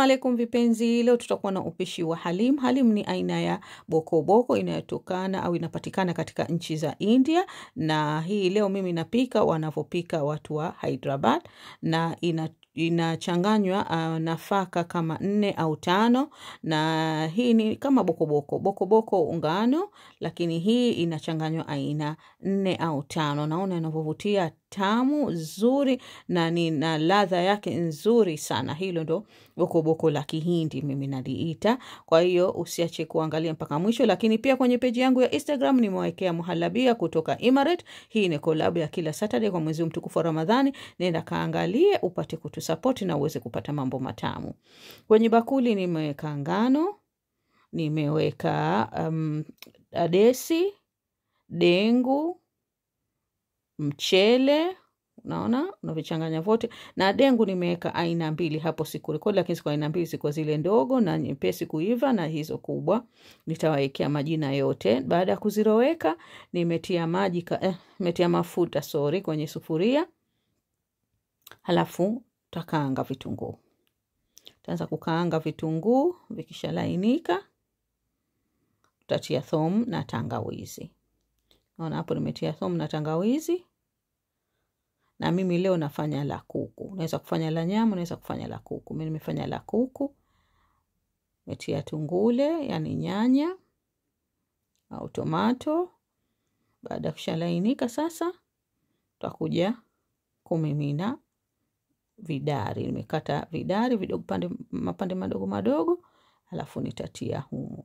Alaikum vipenzi, leo tutakuwa na upishi wa halim. Halim ni aina ya bokoboko inayotokana au inapatikana katika nchi za India, na hii leo mimi napika wanavyopika watu wa Hyderabad, na inachanganywa nafaka kama 4 au 5, na hii ni kama bokoboko bokoboko ngano, lakini hii inachanganywa aina 4 au 5. Naona inavyovutia, tamu nzuri na ni na ladha yake nzuri sana. Hilo ndo bokoboko la Kihindi mimi naliita. Kwa hiyo usiache kuangalia mpaka mwisho, lakini pia kwenye peji yangu ya Instagram nimewekea muhalabia kutoka Imaret. Hii ni collab ya kila Saturday kwa mwezi mtukufu wa Ramadhani. Nenda kaangalie upate kutusupport na uweze kupata mambo matamu. Kwenye bakuli nimeweka ngano, nimeweka adesi, dengu, mchele. Unaona unavichanganya vote. Na dengu nimeweka aina 2 hapo, sikurekodi lakini kwa aina 2, ziko zile ndogo na nyepesi kuiva na hizo kubwa. Nitawawekea majina yote. Baada ya kuziroweka nimetia maji nimetia mafuta kwenye sufuria. Halafu tutakaanga vitunguu. Tutaanza kukaanga vitunguu, vikishalainika tutatia thomu na tangawizi. Naona hapo nimetia thomu na tangawizi. Na mimi leo nafanya la kuku. Unaweza kufanya la nyama, unaweza kufanya la kuku. Mimi nimefanya la kuku. Nimetia tungule, yani nyanya au tomato. Baada ya kushalainika sasa tutakuja kumimina vidari. Nimekata vidari vidogo, mapande madogo madogo, alafu nitatia humu.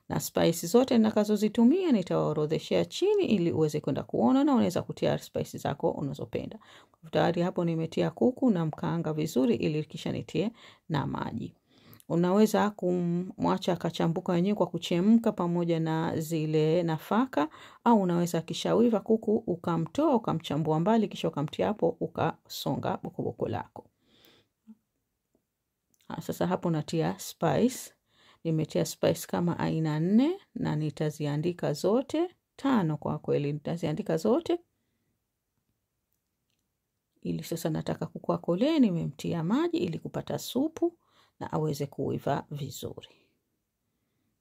Na spices zote nitakazozitumia nitawaorodheshea chini ili uweze kwenda kuona, na unaweza kutia spices zako unazopenda. Tayari hapo nimetia kuku na mkaanga vizuri ili kisha nitie na maji. Unaweza kumwacha akachambuka wenyewe kwa kuchemka pamoja na zile nafaka, au unaweza kishawiva kuku ukamtoa ukamchambua mbali kisha ukamtia hapo ukasonga bokoboko lako. Sasa hapo natia spice. Nimetia spice kama aina 4 na nitaziandika zote 5 kwa kweli, nitaziandika zote. Ili sasa nataka kuku akolee, nimemtia maji ili kupata supu na aweze kuiva vizuri.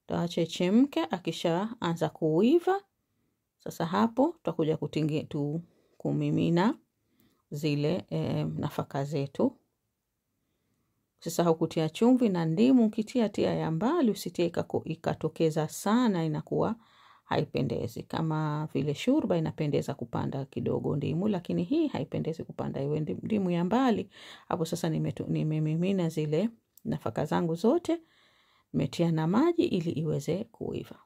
Taache chemke, akishaanza kuiva sasa hapo tutakuja kumimina zile nafaka zetu. Usisahau kutia chumvi na ndimu. Ukitia tia ya mbali, usitie ikatokeza sana, inakuwa haipendezi. Kama vile shurba inapendeza kupanda kidogo ndimu, lakini hii haipendezi kupanda iwe ndimu ya mbali. Hapo sasa nimemimina zile nafaka zangu zote, nimetia na maji ili iweze kuiva.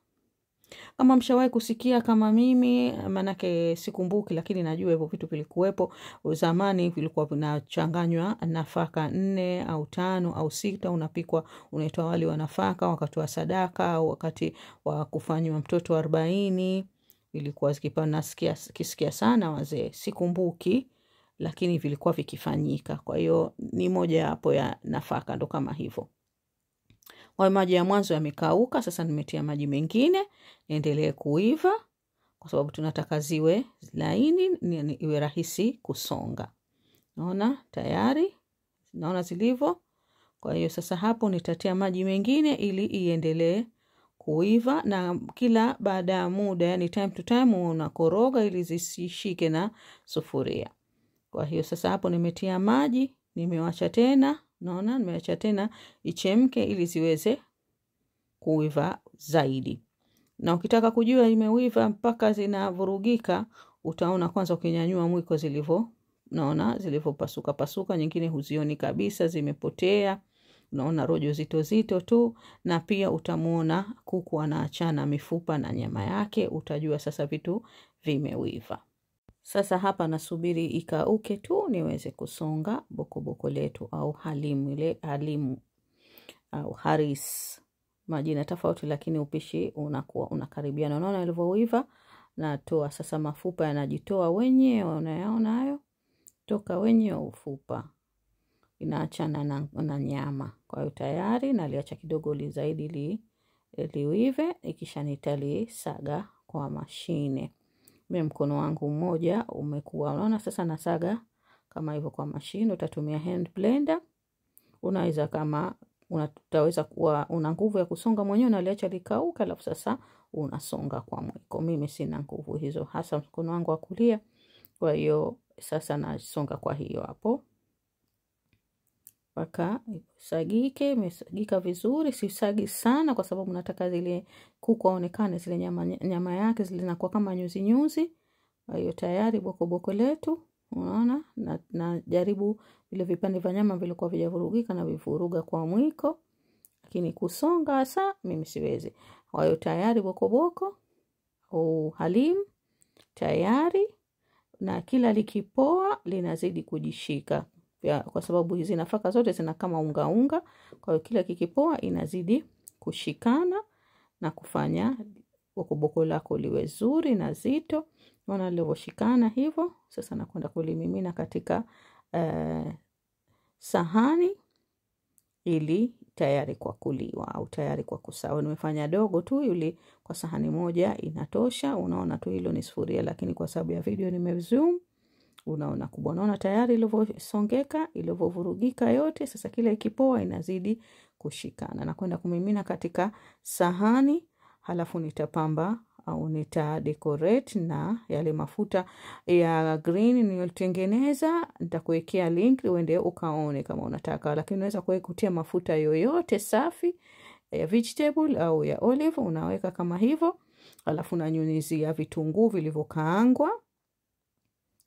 Kama mshawahi kusikia kama mimi, manake sikumbuki, lakini najua hivyo vitu vilikuwepo zamani, vilikuwa vinachanganywa nafaka 4 au 5 au 6, unapikwa unaitwa wali wa nafaka wakati wa sadaka au wakati wa kufanywa mtoto 40. Ilikuwa zikipana, kisikia sana wazee, sikumbuki, lakini vilikuwa vikifanyika. Kwa hiyo ni moja hapo ya nafaka ndo kama hivyo. Kwa maji ya mwanzo yamekauka, sasa nimetia maji mengine niendelee kuiva kwa sababu tunataka ziwe laini, iwe rahisi kusonga. Naona tayari, naona zilivyo. Kwa hiyo sasa hapo nitatia maji mengine ili iendelee kuiva, na kila baada ya muda, yani time to time, unakoroga ili zisishike na sufuria. Kwa hiyo sasa hapo nimetia maji, nimewacha tena. Naona nimeacha tena ichemke ili ziweze kuiva zaidi. Na ukitaka kujua imeiva mpaka zinavurugika, utaona kwanza ukinyanyua mwiko zilivyo, naona zilivyopasuka pasuka, nyingine huzioni kabisa, zimepotea. Unaona rojo zito zito tu, na pia utamuona kuku anaachana mifupa na nyama yake, utajua sasa vitu vimeiva. Sasa hapa nasubiri ikauke tu niweze kusonga bokoboko letu au halimu, ile halimu au haris. Majina tofauti lakini upishi unakuwa unakaribiana. Unaona ilivyoiva? Natoa sasa, mafupa yanajitoa wenyewe, unayaona hayo? Toka wenyewe ufupa. Inaachana na nyama. Kwa hiyo tayari naliacha kidogo li zaidi liive, ikisha nitalisaga kwa mashine. Mimi mkono wangu mmoja umekuwa, unaona sasa nasaga kama hivyo kwa mashine. Utatumia hand blender, unaweza kama Unataweza kuwa una nguvu ya kusonga mwenyewe, unaliacha likauka, alafu sasa unasonga kwa mwiko. Mimi sina nguvu hizo, hasa mkono wangu wa kulia. Kwa hiyo sasa nasonga kwa hiyo hapo mpaka isagike. Imesagika vizuri, sisagi sana kwa sababu nataka zile kuku aonekane zile nyama yake zile zinakuwa kama nyuzi nyuzi. Kwa hiyo tayari bokoboko letu, unaona, na jaribu vile vipande vya nyama vilikuwa vijavurugika na vivuruga kwa mwiko, lakini kusonga hasa mimi siwezi. Kwa hiyo tayari bokoboko au halimu tayari, na kila likipoa linazidi kujishika ya, kwa sababu hizi nafaka zote zina kama unga unga. Kwa hiyo kila kikipoa inazidi kushikana na kufanya bokoboko lako liwe zuri na zito. Unaona lilivyoshikana hivyo. Sasa nakwenda kulimimina katika sahani ili tayari kwa kuliwa au tayari kwa kusawa. Nimefanya dogo tu ili kwa sahani moja inatosha. Unaona tu hilo ni sufuria, lakini kwa sababu ya video nimezoom, unaona kubwa. Unaona tayari ilivyosongeka, ilivyovurugika yote. Sasa kila ikipoa inazidi kushikana. Nakwenda kumimina katika sahani, halafu nitapamba au nita decorate na yale mafuta ya green niliyotengeneza. Nitakuwekea link uende ukaone kama unataka, lakini unaweza kutia mafuta yoyote safi ya vegetable au ya olive, unaweka kama hivyo. Alafu unanyunyizia vitunguu vilivyokaangwa.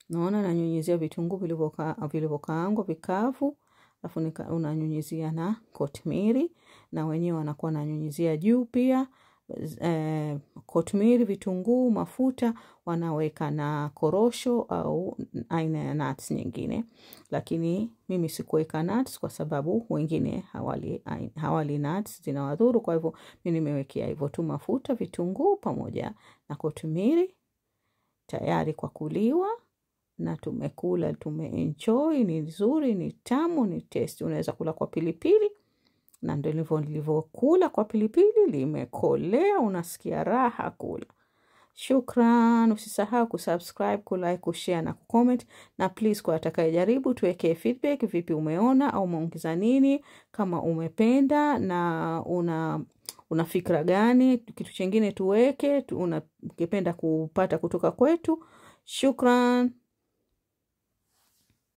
Naona nanyunyizia vitunguu vilivyokaangwa vikavu, alafu unanyunyizia na kotmiri, na wenyewe wanakuwa nanyunyizia juu pia kotmiri, vitunguu, mafuta, wanaweka na korosho au aina ya nuts nyingine, lakini mimi sikuweka nuts kwa sababu wengine hawali nuts, zinawadhuru. Kwa hivyo mimi nimewekea hivyo tu mafuta, vitunguu pamoja na kotmiri, tayari kwa kuliwa. Na tumekula, tumeenjoy. Ni nzuri, ni tamu, ni tasty. Unaweza kula kwa pilipili, na ndio nilivyokula kwa pilipili, limekolea, unasikia raha kula. Shukran, usisahau kusubscribe, kulike, kushare na kucomment, na please kwa atakayejaribu tuwekee feedback, vipi umeona au umeongeza nini, kama umependa na una fikra gani, kitu chingine tuweke, unakipenda kupata kutoka kwetu. Shukran.